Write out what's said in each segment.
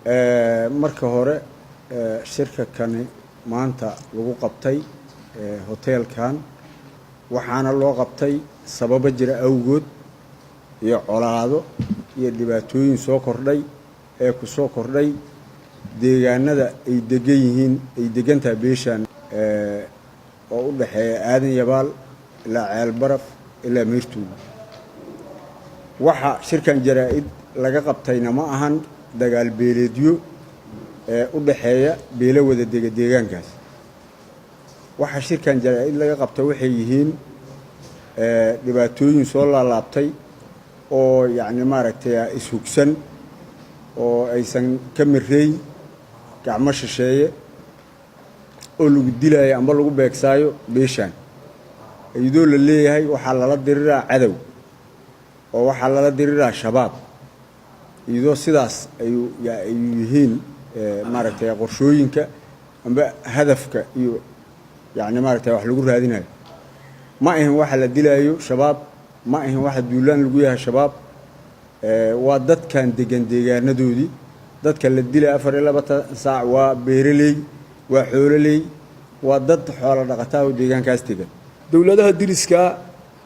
Marka hore, shirka kani maanta lagu qabtay hoteelkan waxaana loo qabtay sababo jira awgood iyo colaado iyo dhibaatooyin soo kordhay ee ku soo kordhay deegaanada ay degan yihiin, ay degan tahay beeshaan, oo u dhexeeya Aadan Yabaal ilaa Ceelbaraf ilaa Meertuuga. Waxa shirkan jaraa-id laga qabtayna ma ahan dagaal beeleedyo ee u dhexeeya beelo wada dega deegaankaas. Waxa shirkan jaraa-id laga qabtay waxay yihiin dhibaatooyin soo laalaabtay oo yacni maaragtay ishugsan oo aysan ka mareyn gacmo shisheeye oo lagu dilaayo amba lagu beegsaayo beeshaan, iyadoo la leeyahay waxaa lala diriraa cadow oo waxaa lala diriraa Shabaab, iyadoo sidaas ayuu ayuu yihiin maaragtay qorshooyinka amba hadafka iyo yacni maaragtay wax lagu raadinayo. Ma ahin waxa la dilaayo Shabaab, ma ahin waxa duulaan lagu yahay Shabaab. Waa dadkan degan deegaanadoodii. Dadka la dilaya 24 saac waa beeraley, waa xoololey, waa dad xoolo dhaqataa oo deegaankaas degan. Dowladaha diriskaa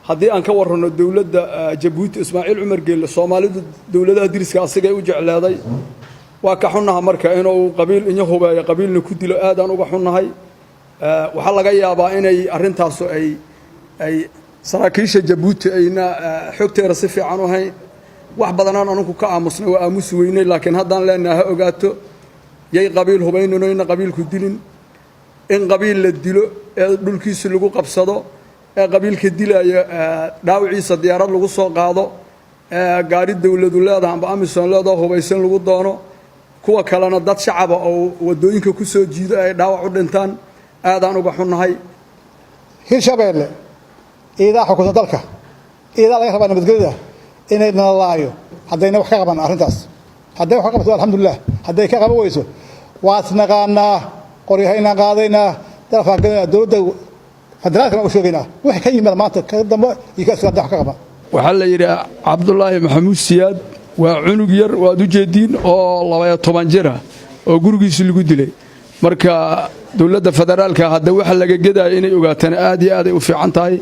haddii aan ka warranno, dowladda Jabuuti, Ismaaciil Cumar Geelle, Soomaalidu dowladaha diriska asigay u jecleeday. Waa ka xunnaha marka inuu qabiil inyo hubeeyo, qabiilna ku dilo, aadaan uga xunnahay. Waxaa laga yaabaa inay arrintaasu ay saraakiisha Jabuuti ayna xogteeda si fiican u hayn. Wax badanaan anugu ka aamusnay, waa aamusi weynay, laakiin haddaan leenaha ha ogaato yay qabiil hubaynino ina qabiilku dilin. In qabiil la dilo ee dhulkiisi lagu qabsado, ee qabiilka dilaya dhaawiciisa diyaarad lagu soo qaado, ee gaari dowladu leedaha amba AMISOM leedaha hubaysan lagu doono, kuwa kalena dad shacaba oo waddooyinka ku soo jiido ay dhaawac u dhintaan, aadaan uga xunnahay. Hirshabeelle iidaa xukunta dalka, iidaa laga rabaa nabadgelyada inay nala laayo. Haddayna wax ka qaban arrintaas, hadday wax ka qabto, alxamdulilah. Hadday ka qaban weyso, waas naqaanaa, qoryahaynaan qaadaynaa, dalafaan gelinaa, dowladda federaalkana u sheegaynaa wixii ka yimaada maanta ka dambe iyo ka hadday wax ka qaban. Waxaa la yidhi Cabdulaahi Maxamuud Siyaad waa cunug yar, waad u jeediin, oo 12 jira oo gurigiisi lagu dilay. Marka dowladda federaalka hadda waxa laga gedaya inay ogaataan aad iyo aad ay u fiican tahay.